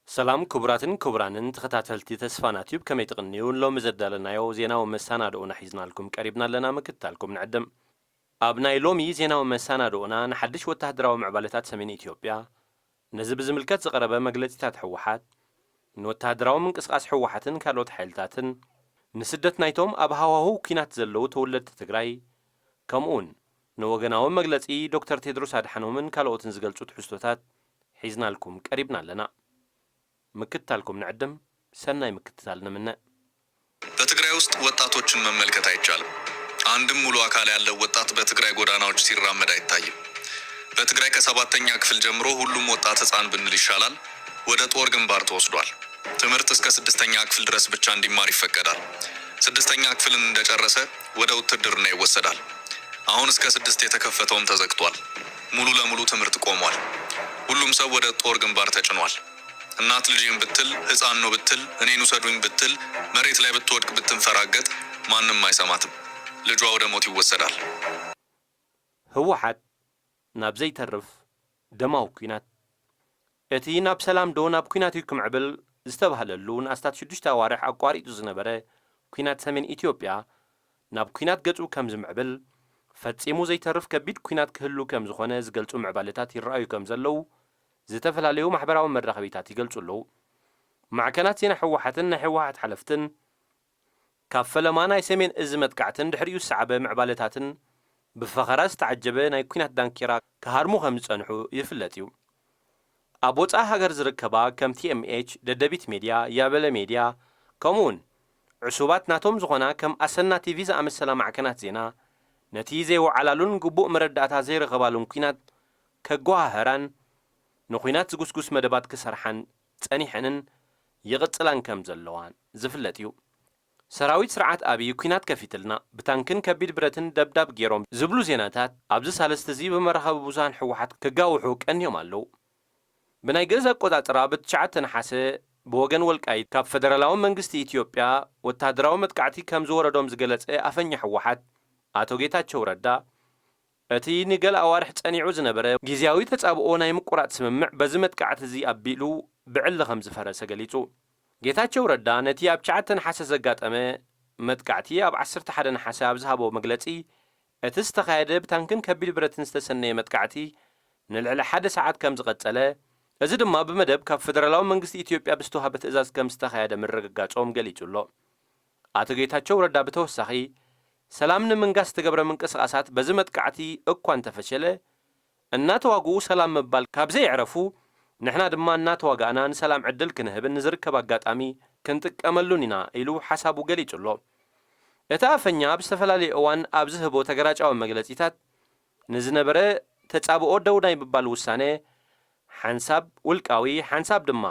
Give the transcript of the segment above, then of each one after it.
ሰላም ክቡራትን ክቡራንን ተኸታተልቲ ተስፋና ቲዩብ፣ ከመይ ትቕንዩ? ሎሚ ዘዳለናዮ ዜናዊ መሰናድኦና ሒዝናልኩም ቀሪብና ኣለና፣ ምክትታልኩም ንዕድም። ኣብ ናይ ሎሚ ዜናዊ መሰናድኦና ንሓድሽ ወተሃደራዊ ምዕባለታት ሰሜን ኢትዮጵያ፣ ነዚ ብዝምልከት ዝቐረበ መግለጺታት ህወሓት፣ ንወተሃደራዊ ምንቅስቓስ ህወሓትን ካልኦት ሓይልታትን፣ ንስደት ናይቶም ኣብ ሃዋህው ኲናት ዘለዉ ተወለድቲ ትግራይ፣ ከምኡውን ንወገናዊ መግለጺ ዶክተር ቴድሮስ ኣድሓኖምን ካልኦትን ዝገልጹ ትሕዝቶታት ሒዝናልኩም ቀሪብና ኣለና። ምክትታልኩም ንዕድም፣ ሰናይ ምክትታል ንምነ። በትግራይ ውስጥ ወጣቶችን መመልከት አይቻልም። አንድም ሙሉ አካል ያለው ወጣት በትግራይ ጎዳናዎች ሲራመድ አይታይም። በትግራይ ከሰባተኛ ክፍል ጀምሮ ሁሉም ወጣት ህፃን ብንል ይሻላል ወደ ጦር ግንባር ተወስዷል። ትምህርት እስከ ስድስተኛ ክፍል ድረስ ብቻ እንዲማር ይፈቀዳል። ስድስተኛ ክፍልን እንደጨረሰ ወደ ውትድርና ይወሰዳል። አሁን እስከ ስድስት የተከፈተውም ተዘግቷል። ሙሉ ለሙሉ ትምህርት ቆሟል። ሁሉም ሰው ወደ ጦር ግንባር ተጭኗል። እናት ልጄን ብትል፣ ህፃን ነው ብትል፣ እኔን ውሰዱኝ ብትል፣ መሬት ላይ ብትወድቅ ብትንፈራገጥ ማንም አይሰማትም። ልጇ ወደ ሞት ይወሰዳል። ህወሓት ናብ ዘይተርፍ ደማዊ ኲናት። እቲ ናብ ሰላም ዶ ናብ ኲናት እዩ ክምዕብል ዝተባህለሉ ንኣስታት ሽዱሽተ ኣዋርሕ ኣቋሪጡ ዝነበረ ኲናት ሰሜን ኢትዮጵያ ናብ ኲናት ገጹ ከም ዝምዕብል፣ ፈጺሙ ዘይተርፍ ከቢድ ኲናት ክህሉ ከም ዝኾነ ዝገልጹ ምዕባለታት ይረኣዩ ከም ዘለዉ ዝተፈላለዩ ማሕበራዊ መራኸቢታት ይገልጹ ኣለዉ። ማዕከናት ዜና ህወሓትን ናይ ህወሓት ሓለፍትን ካብ ፈለማ ናይ ሰሜን እዚ መጥቃዕትን ድሕሪኡ ዝሰዓበ ምዕባለታትን ብፈኸራ ዝተዓጀበ ናይ ኲናት ዳንኬራ ክሃርሙ ከም ዝጸንሑ ይፍለጥ እዩ። ኣብ ወጻኢ ሃገር ዝርከባ ከም ቲ ኤም ኤች፣ ደደቢት ሜድያ፣ ያበለ ሜድያ፣ ከምኡውን ዕሱባት ናቶም ዝኾና ከም ኣሰና ቲቪ ዝኣመሰላ ማዕከናት ዜና፣ ነቲ ዘይወዓላሉን ግቡእ መረዳእታ ዘይረኸባሉን ኲናት ከጓሃህራን ንኲናት ዝጉስጉስ መደባት ክሰርሓን ጸኒሐንን ይቕጽላን ከም ዘለዋን ዝፍለጥ እዩ። ሰራዊት ስርዓት ኣብይ ኲናት ከፊትልና፣ ብታንክን ከቢድ ብረትን ደብዳብ ገይሮም ዝብሉ ዜናታት ኣብዚ ሳልስቲ እዚ ብመራኸቢ ብዙሃን ህወሓት ክጋውሑ ቀንዮም ኣለዉ። ብናይ ግእዝ ኣቆጻጽራ ብትሽዓተ ነሓሰ ብወገን ወልቃይት ካብ ፈደራላዊ መንግስቲ ኢትዮጵያ ወተሃደራዊ መጥቃዕቲ ከም ዝወረዶም ዝገለጸ ኣፈኛ ህወሓት ኣቶ ጌታቸው ረዳ፣ እቲ ንገለ ኣዋርሕ ጸኒዑ ዝነበረ ግዝያዊ ተጻብኦ ናይ ምቁራጽ ስምምዕ በዚ መጥቃዕቲ እዚ ኣቢሉ ብዕሊ ከም ዝፈረሰ ገሊጹ። ጌታቸው ረዳ ነቲ ኣብ ትሽዓተ ነሓሰ ዘጋጠመ መጥቃዕቲ ኣብ ዓሰርተ ሓደ ነሓሰ ኣብ ዝሃቦ መግለጺ፣ እቲ ዝተኻየደ ብታንክን ከቢድ ብረትን ዝተሰነየ መጥቃዕቲ ንልዕሊ ሓደ ሰዓት ከም ዝቐጸለ፣ እዚ ድማ ብመደብ ካብ ፈደራላዊ መንግስቲ ኢትዮጵያ ብዝተዋህበ ትእዛዝ ከም ዝተኻየደ ምርግጋጾም ገሊጹ ኣሎ። ኣቶ ጌታቸው ረዳ ብተወሳኺ፣ ሰላም ንምንጋስ ዝተገብረ ምንቅስቓሳት በዚ መጥቃዕቲ እኳ እንተፈሸለ፣ እናተዋግኡ ሰላም ምባል ካብ ዘየዕረፉ፣ ንሕና ድማ እናተዋጋእና ንሰላም ዕድል ክንህብን ንዝርከብ ኣጋጣሚ ክንጥቀመሉን ኢና ኢሉ ሓሳቡ ገሊጹ ኣሎ። እቲ ኣፈኛ ኣብ ዝተፈላለየ እዋን ኣብ ዝህቦ ተገራጫዊ መግለጺታት፣ ንዝነበረ ተጻብኦ ደው ናይ ምባል ውሳነ፣ ሓንሳብ ውልቃዊ፣ ሓንሳብ ድማ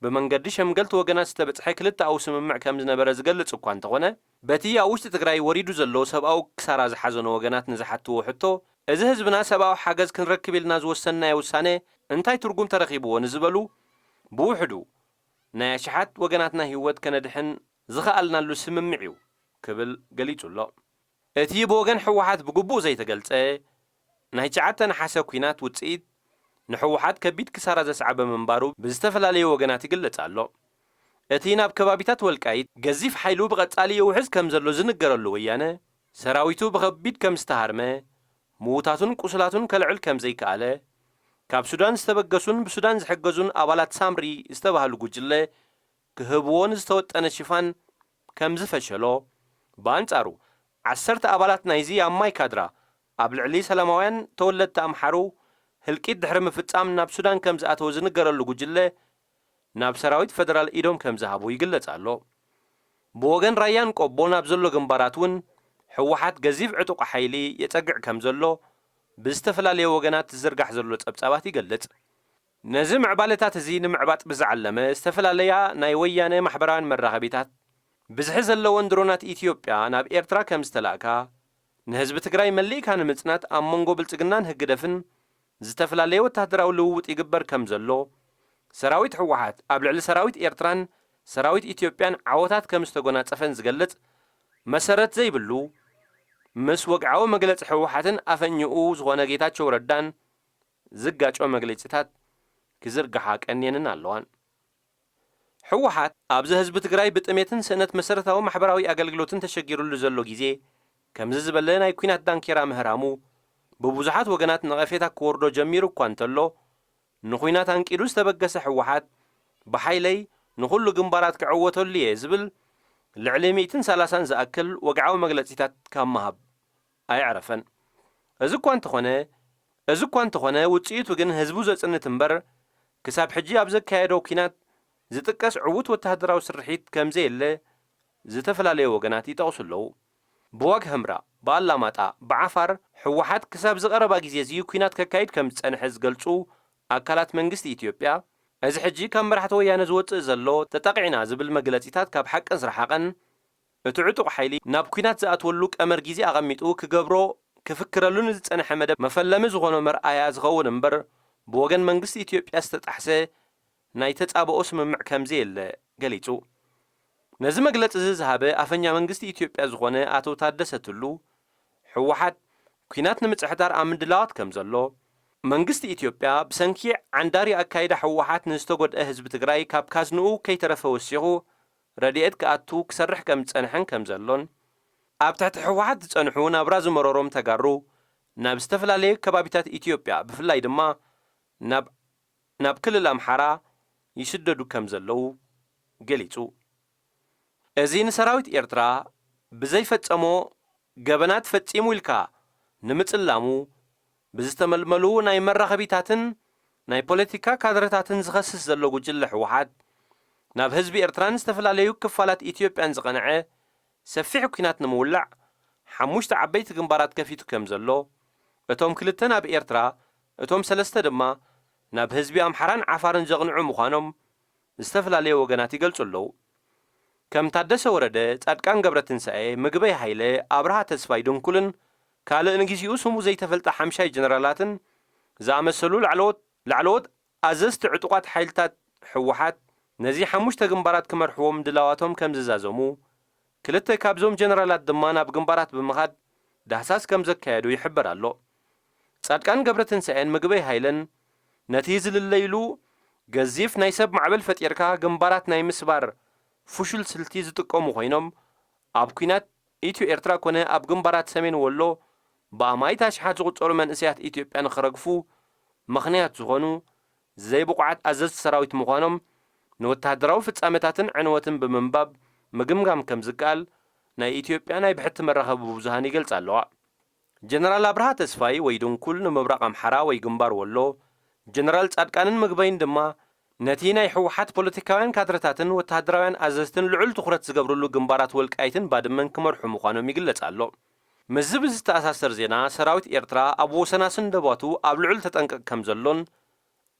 ብመንገዲ ሸምገልቲ ወገናት ዝተበጽሐ ክልተኣዊ ስምምዕ ከም ዝነበረ ዝገልጽ እኳ እንተኾነ፣ በቲ ኣብ ውሽጢ ትግራይ ወሪዱ ዘሎ ሰብኣዊ ክሳራ ዝሓዘኑ ወገናት ንዝሓትዎ ሕቶ፣ እዚ ህዝብና ሰብኣዊ ሓገዝ ክንረክብ ኢልና ዝወሰንናዮ ውሳነ እንታይ ትርጉም ተረኺብዎ ንዝበሉ፣ ብውሕዱ ናይ ኣሽሓት ወገናትና ህይወት ከነድሕን ዝኸኣልናሉ ስምምዕ እዩ ክብል ገሊጹ ኣሎ። እቲ ብወገን ህወሓት ብግቡእ ዘይተገልጸ ናይ ትሽዓተ ነሓሰ ኲናት ውጽኢት ንህወሓት ከቢድ ክሳራ ዘስዓበ ምንባሩ ብዝተፈላለዩ ወገናት ይግለጽ ኣሎ። እቲ ናብ ከባቢታት ወልቃይት ገዚፍ ሓይሉ ብቐጻሊ ይውሕዝ ከም ዘሎ ዝንገረሉ ወያነ፣ ሰራዊቱ ብኸቢድ ከም ዝተሃርመ፣ ምዉታቱን ቁሱላቱን ከልዕል ከም ዘይከኣለ፣ ካብ ሱዳን ዝተበገሱን ብሱዳን ዝሕገዙን ኣባላት ሳምሪ ዝተባህሉ ጉጅለ ክህብዎ ንዝተወጠነ ሽፋን ከም ዝፈሸሎ፣ ብኣንጻሩ ዓሰርተ ኣባላት ናይዚ ኣብ ማይ ካድራ ኣብ ልዕሊ ሰላማውያን ተወለድቲ ኣምሓሩ ህልቂት ድሕሪ ምፍጻም ናብ ሱዳን ከም ዝኣተወ ዝንገረሉ ጉጅለ፣ ናብ ሰራዊት ፈደራል ኢዶም ከም ዝሃቡ ይግለጽ ኣሎ። ብወገን ራያን ቆቦን ኣብ ዘሎ ግንባራት እውን ህወሓት ገዚፍ ዕጡቕ ሓይሊ የጸግዕ ከም ዘሎ ብዝተፈላለየ ወገናት ዝዝርጋሕ ዘሎ ጸብጻባት ይገልጽ። ነዚ ምዕባለታት እዚ ንምዕባጥ ብዝዓለመ ዝተፈላለያ ናይ ወያነ ማሕበራውያን መራኸቢታት፣ ብዝሒ ዘለወን ድሮናት ኢትዮጵያ ናብ ኤርትራ ከም ዝተላእካ፣ ንህዝቢ ትግራይ መሊእካ ንምጽናት ኣብ መንጎ ብልጽግናን ህግደፍን ዝተፈላለየ ወተሃደራዊ ልውውጥ ይግበር ከም ዘሎ፣ ሰራዊት ህወሓት ኣብ ልዕሊ ሰራዊት ኤርትራን ሰራዊት ኢትዮጵያን ዓወታት ከም ዝተጎናጸፈን ዝገልጽ መሰረት ዘይብሉ፣ ምስ ወግዓዊ መግለጺ ህወሓትን ኣፈኝኡ ዝኾነ ጌታቸው ረዳን ዝጋጮ መግለጺታት ክዝርግሓ ቀንየንን ኣለዋን። ህወሓት ኣብዚ ህዝቢ ትግራይ ብጥሜትን ስእነት መሰረታዊ ማሕበራዊ ኣገልግሎትን ተሸጊሩሉ ዘሎ ግዜ ከምዚ ዝበለ ናይ ኲናት ዳንኬራ ምህራሙ ብብዙሓት ወገናት ነቐፌታ ክወርዶ ጀሚሩ እኳ እንተሎ፣ ንኹናት ኣንቂዱ ዝተበገሰ ህወሓት ብሓይለይ ንኹሉ ግንባራት ክዕወተሉ እየ ዝብል ልዕሊ ሚእትን ሰላሳን ዝኣክል ወግዓዊ መግለጺታት ካብ ምሃብ ኣየዕረፈን። እዚ እኳ እንተኾነ እዚ እኳ እንተኾነ ውጽኢቱ ግን ህዝቡ ዘጽንት እምበር ክሳብ ሕጂ ኣብ ዘካየዶ ኲናት ዝጥቀስ ዕዉት ወተሃደራዊ ስርሒት ከም ዘየለ ዝተፈላለዩ ወገናት ይጠቕሱ ኣለዉ። ብዋግ ህምራ፣ ብኣላማጣ፣ ብዓፋር ህወሓት ክሳብ ዝቐረባ ግዜ እዚ ኲናት ከካይድ ከም ዝጸንሐ ዝገልጹ ኣካላት መንግስቲ ኢትዮጵያ፣ እዚ ሕጂ ካብ መራሕቲ ወያነ ዝወጽእ ዘሎ ተጠቒዕና ዝብል መግለጺታት ካብ ሓቅን ዝረሓቐን እቲ ዕጡቕ ሓይሊ ናብ ኲናት ዝኣትወሉ ቀመር ግዜ ኣቐሚጡ ክገብሮ ክፍክረሉ ንዝጸንሐ መደብ መፈለሚ ዝኾኖ መርኣያ ዝኸውን እምበር ብወገን መንግስቲ ኢትዮጵያ ዝተጣሕሰ ናይ ተጻብኦ ስምምዕ ከም ዘየለ ገሊጹ። ነዚ መግለጺ እዚ ዝሃበ ኣፈኛ መንግስቲ ኢትዮጵያ ዝኾነ ኣቶ ታደሰ ቱሉ፣ ህወሓት ኲናት ንምጽሕታር ኣብ ምድላዋት ከም ዘሎ፣ መንግስቲ ኢትዮጵያ ብሰንኪ ዓንዳሪ ኣካይዳ ህወሓት ንዝተጎድአ ህዝቢ ትግራይ ካብ ካዝንኡ ከይተረፈ ወሲኹ ረድኤት ክኣቱ ክሰርሕ ከም ዝጸንሐን ከም ዘሎን፣ ኣብ ትሕቲ ህወሓት ዝጸንሑ ናብራ ዝመረሮም ተጋሩ ናብ ዝተፈላለዩ ከባቢታት ኢትዮጵያ ብፍላይ ድማ ናብ ናብ ክልል ኣምሓራ ይስደዱ ከም ዘለዉ ገሊጹ። እዚ ንሰራዊት ኤርትራ ብዘይፈጸሞ ገበናት ፈጺሙ ኢልካ ንምጽላሙ ብዝተመልመሉ ናይ መራኸቢታትን ናይ ፖለቲካ ካድረታትን ዝኸስስ ዘሎ ጉጅለ ህወሓት፣ ናብ ህዝቢ ኤርትራን ዝተፈላለዩ ክፋላት ኢትዮጵያን ዝቐንዐ ሰፊሕ ኲናት ንምውላዕ ሓሙሽተ ዓበይቲ ግንባራት ከፊቱ ከም ዘሎ፣ እቶም ክልተ ናብ ኤርትራ፣ እቶም ሰለስተ ድማ ናብ ህዝቢ ኣምሓራን ዓፋርን ዘቕንዑ ምዃኖም ዝተፈላለዩ ወገናት ይገልጹ ኣለዉ። ከም ታደሰ ወረደ፣ ጻድቃን ገብረትንሳኤ፣ ምግበይ ሃይለ፣ ኣብርሃ ተስፋይ ድንኩልን ካልእ ንግዚኡ ስሙ ዘይተፈልጠ ሓምሻይ ጀነራላትን ዝኣመሰሉ ላዕለዎት ላዕለዎት ኣዘዝቲ ዕጡቓት ሓይልታት ህወሓት ነዚ ሓሙሽተ ግንባራት ክመርሕዎም ድላዋቶም ከም ዝዛዘሙ፣ ክልተ ካብዞም ጀነራላት ድማ ናብ ግንባራት ብምኻድ ዳህሳስ ከም ዘካየዱ ይሕበር ኣሎ። ጻድቃን ገብረትንሳኤን ምግበይ ሃይለን ነቲ ዝልለይሉ ገዚፍ ናይ ሰብ ማዕበል ፈጢርካ ግንባራት ናይ ምስባር ፍሹል ስልቲ ዝጥቀሙ ኮይኖም፣ ኣብ ኲናት ኢትዮ ኤርትራ ኮነ ኣብ ግንባራት ሰሜን ወሎ ብኣማኢት ኣሽሓት ዝቑጸሩ መንእሰያት ኢትዮጵያ ንኽረግፉ ምኽንያት ዝኾኑ ዘይብቑዓት ኣዘዝቲ ሰራዊት ምዃኖም ንወተሃደራዊ ፍጻመታትን ዕንወትን ብምንባብ ምግምጋም ከም ዝከኣል ናይ ኢትዮጵያ ናይ ብሕቲ መራኸቢ ብዙሃን ይገልጻ ኣለዋ። ጀነራል ኣብርሃ ተስፋይ ወይ ድንኩል ንምብራቕ ኣምሓራ ወይ ግንባር ወሎ፣ ጀነራል ጻድቃንን ምግበይን ድማ ነቲ ናይ ህወሓት ፖለቲካውያን ካድረታትን ወተሃደራውያን ኣዘዝትን ልዑል ትኹረት ዝገብርሉ ግንባራት ወልቃይትን ባድመን ክመርሑ ምዃኖም ይግለጽ ኣሎ። ምስዚ ብዝተኣሳሰር ዜና፣ ሰራዊት ኤርትራ ኣብ ወሰናስን ደባቱ ኣብ ልዑል ተጠንቀቕ ከም ዘሎን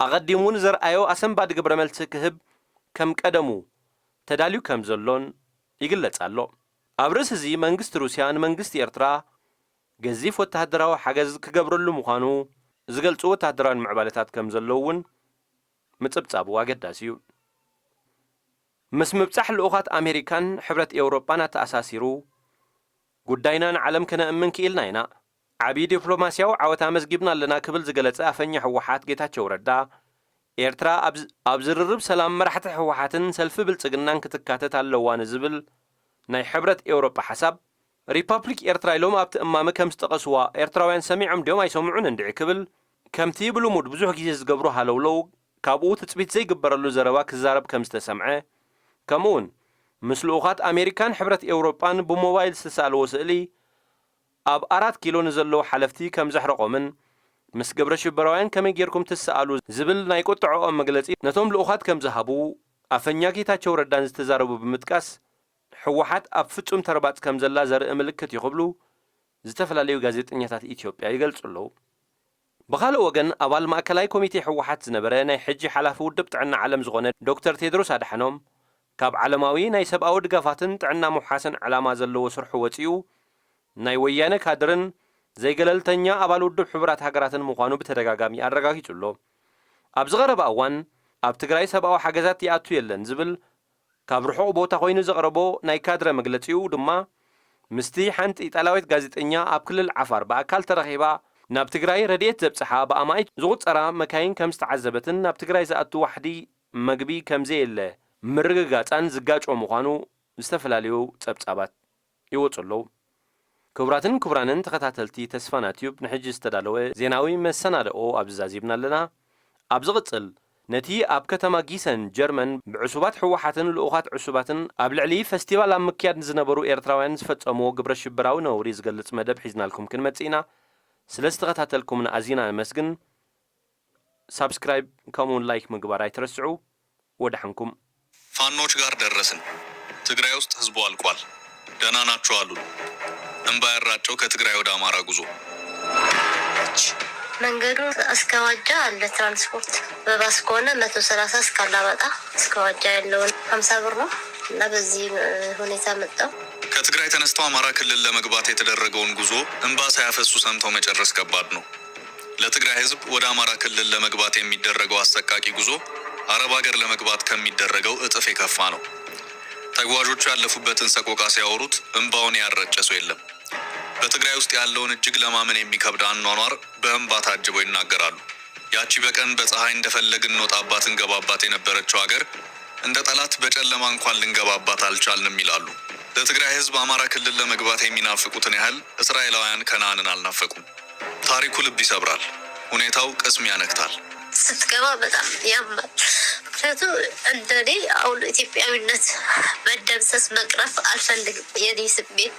ኣቐዲሙ ንዘርኣዮ ኣሰንባዲ ግብረ መልሲ ክህብ ከም ቀደሙ ተዳልዩ ከም ዘሎን ይግለጽ ኣሎ። ኣብ ርእሲ እዚ መንግስቲ ሩስያ ንመንግስቲ ኤርትራ ገዚፍ ወተሃደራዊ ሓገዝ ክገብረሉ ምዃኑ ዝገልጹ ወተሃደራውያን ምዕባለታት ከም ዘለዉ እውን ምጽብጻቡ ኣገዳሲ እዩ። ምስ ምብጻሕ ልኡኻት ኣሜሪካን ሕብረት ኤውሮጳን ኣተኣሳሲሩ፣ ጉዳይና ንዓለም ከነእምን ክኢልና ኢና። ዓብዪ ዲፕሎማስያዊ ዓወት ኣመዝጊብና ኣለና ክብል ዝገለጸ ኣፈኛ ህወሓት ጌታቸው ረዳ፣ ኤርትራ ኣብ ዝ- ኣብ ዝርርብ ሰላም መራሕቲ ህወሓትን ሰልፊ ብልጽግናን ክትካተት ኣለዋ ንዝብል ናይ ሕብረት ኤውሮጳ ሓሳብ፣ ሪፓብሊክ ኤርትራ ኢሎም ኣብቲ እማመ ከም ዝጠቐስዋ ኤርትራውያን ሰሚዖም ድዮም ኣይሰምዑን እንድዒ ክብል፣ ከምቲ ብልሙድ ብዙሕ ግዜ ዝገብሮ ሃለውለው ካብኡ ትጽቢት ዘይግበረሉ ዘረባ ክዛረብ ከም ዝተሰምዐ፣ ከምኡውን ምስ ልኡኻት ኣሜሪካን ሕብረት ኤውሮጳን ብሞባይል ዝተሳእልዎ ስእሊ ኣብ ኣራት ኪሎ ንዘለዉ ሓለፍቲ ከም ዘሕረቖምን ምስ ግብረ ሽበራውያን ከመይ ጌርኩም ትሰኣሉ ዝብል ናይ ቁጥዐኦም መግለጺ ነቶም ልኡኻት ከም ዝሃቡ ኣፈኛ ጌታቸው ረዳን ዝተዛረቡ ብምጥቃስ፣ ህወሓት ኣብ ፍጹም ተርባጽ ከም ዘላ ዘርኢ ምልክት እዩ ክብሉ ዝተፈላለዩ ጋዜጠኛታት ኢትዮጵያ ይገልጹ ኣለዉ። ብኻልእ ወገን፣ ኣባል ማእከላይ ኮሚቴ ህወሓት ዝነበረ ናይ ሕጂ ሓላፊ ውድብ ጥዕና ዓለም ዝኾነ ዶክተር ቴድሮስ ኣድሓኖም፣ ካብ ዓለማዊ ናይ ሰብኣዊ ድጋፋትን ጥዕና ምውሓስን ዕላማ ዘለዎ ስርሑ ወጺኡ፣ ናይ ወያነ ካድርን ዘይገለልተኛ ኣባል ውድብ ሕቡራት ሃገራትን ምዃኑ ብተደጋጋሚ ኣረጋጊጹ ኣሎ። ኣብዚ ቀረባ እዋን፣ ኣብ ትግራይ ሰብኣዊ ሓገዛት ይኣቱ የለን ዝብል ካብ ርሑቕ ቦታ ኮይኑ ዘቕረቦ ናይ ካድረ መግለጺኡ ድማ፣ ምስቲ ሓንቲ ኢጣልያዊት ጋዜጠኛ ኣብ ክልል ዓፋር ብኣካል ተረኺባ ናብ ትግራይ ረድኤት ዘብጽሓ ብኣማኢት ዝቑጸራ መካይን ከም ዝተዓዘበትን ናብ ትግራይ ዝኣቱ ዋሕዲ መግቢ ከም ዘየለ ምርግጋጻን ዝጋጮ ምዃኑ ዝተፈላለዩ ጸብጻባት ይወጹ ኣለዉ። ክቡራትን ክቡራንን ተኸታተልቲ ተስፋና ቲዩብ፣ ንሕጂ ዝተዳለወ ዜናዊ መሰናድኦ ኣብዚ ዛዚምና ኣለና። ኣብ ዝቕጽል፣ ነቲ ኣብ ከተማ ጊሰን ጀርመን ብዕሱባት ህወሓትን ልኡኻት ዕሱባትን ኣብ ልዕሊ ፈስቲቫል ኣብ ምክያድ ዝነበሩ ኤርትራውያን ዝፈጸምዎ ግብረ ሽበራዊ ነውሪ ዝገልጽ መደብ ሒዝናልኩም ክንመጽእ ኢና። ስለ ዝተኸታተልኩምና ኣዚና ነመስግን። ሳብስክራይብ ከምኡውን ላይክ ምግባር ኣይትረስዑ። ወደሓንኩም። ፋኖች ጋር ደረስን። ትግራይ ውስጥ ህዝቡ አልቋል። ደህና ናቸው አሉን። እንባ ያራጨው ከትግራይ ወደ አማራ ጉዞ። መንገዱ እስከ ዋጃ አለ ትራንስፖርት። በባስ ከሆነ መቶ ሰላሳ እስከ አላማጣ እስከ ዋጃ ያለውን ሀምሳ ብር ነው እና በዚህ ሁኔታ መጣው። ከትግራይ ተነስተው አማራ ክልል ለመግባት የተደረገውን ጉዞ እንባ ሳያፈሱ ሰምተው መጨረስ ከባድ ነው። ለትግራይ ህዝብ ወደ አማራ ክልል ለመግባት የሚደረገው አሰቃቂ ጉዞ አረብ ሀገር ለመግባት ከሚደረገው እጥፍ የከፋ ነው። ተጓዦቹ ያለፉበትን ሰቆቃ ሲያወሩት እንባውን ያረጨ ሰው የለም። በትግራይ ውስጥ ያለውን እጅግ ለማመን የሚከብድ አኗኗር በእንባ ታጅበው ይናገራሉ። ያቺ በቀን በፀሐይ እንደፈለግን እንወጣባት እንገባባት የነበረችው ሀገር እንደ ጠላት በጨለማ እንኳን ልንገባባት አልቻልንም ይላሉ። ለትግራይ ህዝብ አማራ ክልል ለመግባት የሚናፍቁትን ያህል እስራኤላውያን ከነዓንን አልናፈቁም። ታሪኩ ልብ ይሰብራል። ሁኔታው ቅስም ያነክታል። ስትገባ በጣም ያማል። ምክንያቱም እንደኔ አሁን ኢትዮጵያዊነት መደምሰስ መቅረፍ አልፈልግም። የኔ ስሜት